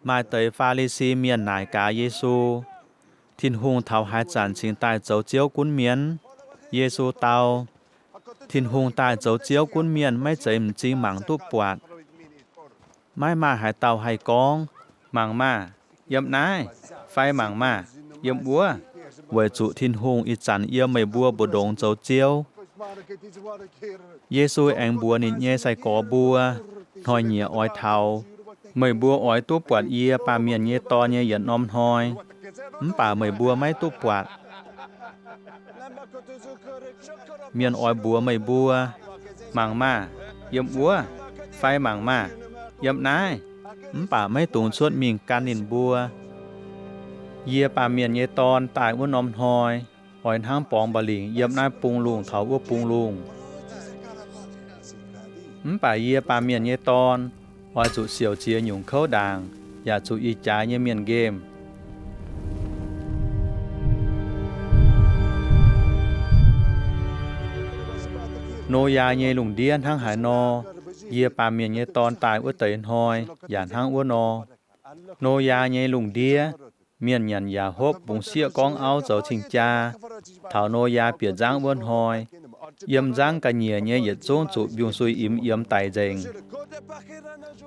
Maaih deix Faa^li^si Mienh naaic gaax Yesu, Tin-Hungh taux haaix zanc cingx daaih zoux Ziouv gunv mienh? Yesu dau, Tin-Hungh daaih zoux Ziouv gunv mienh maiv zeiz m'zing mangc duqv buatc. Maiv maaih haaix dauh haih gorngv, Mangc maah! Yiem naaiv, fai Mangc maah! Yiem wuov, weic zuqc Tin-Hungh ih zanc yiem meih mbuo mbu'ndongx zoux Ziouv. Yesu aengx mbuox ninh nyei sai-gorx mbuo, Hnoi-nyieqc oix taux, meih mbuo oix duqv buatc yie, Baamh Mienh nyei Dorn, nyei yietc norm hnoi, mv baac meih mbuo maiv duqv buatc. Mienh oix mbuox meih mbuo, Mangc maah! Yiem wuov, fai Mangc maah! Yiem naaiv, mv baac maiv dungx cuotv mingh gan ninh mbuo. Yie, Baamh Mienh nyei Dorn, daaih wuov norm hnoi oix hnangv borngz mba'lingc yiem naaiv bung lungh taux wuov bung lungh. Mv baac yie, Baamh Mienh nyei Dorn, oix zuqc siouc ziex nyungc kouv ndaangc yaac zuqc ih jaax nyei mienh nqemh. Noyaa nyei lungh ndiev hnangv haaix nor, yie, Baamh Mienh nyei Dorn, daaih wuov deix hnoi yaac hnangv wuov nor. Noyaa nyei lungh ndiev, mienh nyanc yaac hopv, bungx sieqv gorngv auv zoux cing-jaa. Taux Noyaa bieqc nzangv wuov hnoi, yiem nzangv ga'nyiec nyei yietc zungv zuqc mbiungc-suiv imx yiemx daic nzengc.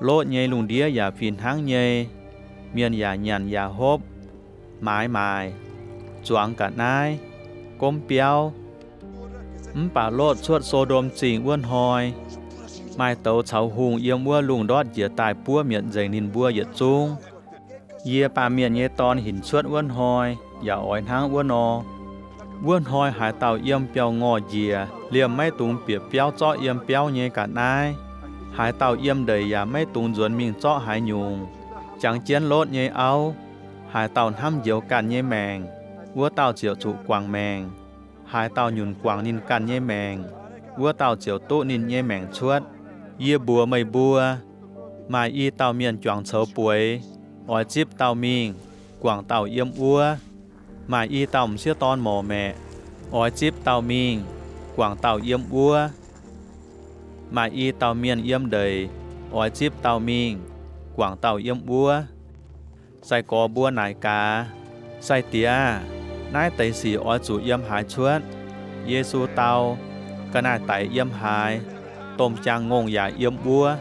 Lotv nyei lungh ndiev yaac fih hnangv nyei. Mienh yaac nyanc yaac hopv, maaiz maaic, zuangx ga'naaiv, gomv biauv. Mv baac Lotv cuotv So^ndom Zingh wuov hnoi, maaih douz caux hungh yiem wuov lungh ndortv njiec daaih buov mietc nzengc ninh mbuo yietc zungv. Yie, Baamh Mienh nyei Dorn, hinc cuotv wuov hnoi yaac oix hnangv wuov nor. Wuov hnoi haaix dauh yiem biauv-ngorh njiec, liemh maiv dungx bieqc biauv zorqv yiem biauv nyei ga'naaiv. Haaix dauh yiem ndeic yaac maiv dungx nzuonx mingh zorqv haaix nyungc. Jangx jienv Lotv nyei auv, haaix dauh hnamv njoux ganh nyei maengc, wuov dauh ziouc zuqc guangc maengc. Haaix dauh nyunc guangc ninh ganh nyei maengc, wuov dauh ziouc duqv ninh nyei maengc cuotv. Yie mbuox meih mbuo, maaih i dauh mienh juangc coux bueix, oix zipv dauh mingh, guangc dauh yiem wuov. Maaih i dauh m'sieqv dorn morc maeqc, oix zipv dauh mingh, guangc dauh yiem wuov. Maaih i dauh mienh yiem ndeic, oix zipv dauh mingh, guangc dauh yiem wuov. Sai-gorx mbuo naaic gaax, Sai-Diex aah! Naaiv deix sic oix zuqc yiem haaix cuotv? Yesu dau, Ga'naaiv-daic yiem haaix, domh jaang-ngongh yaac yiem wuov.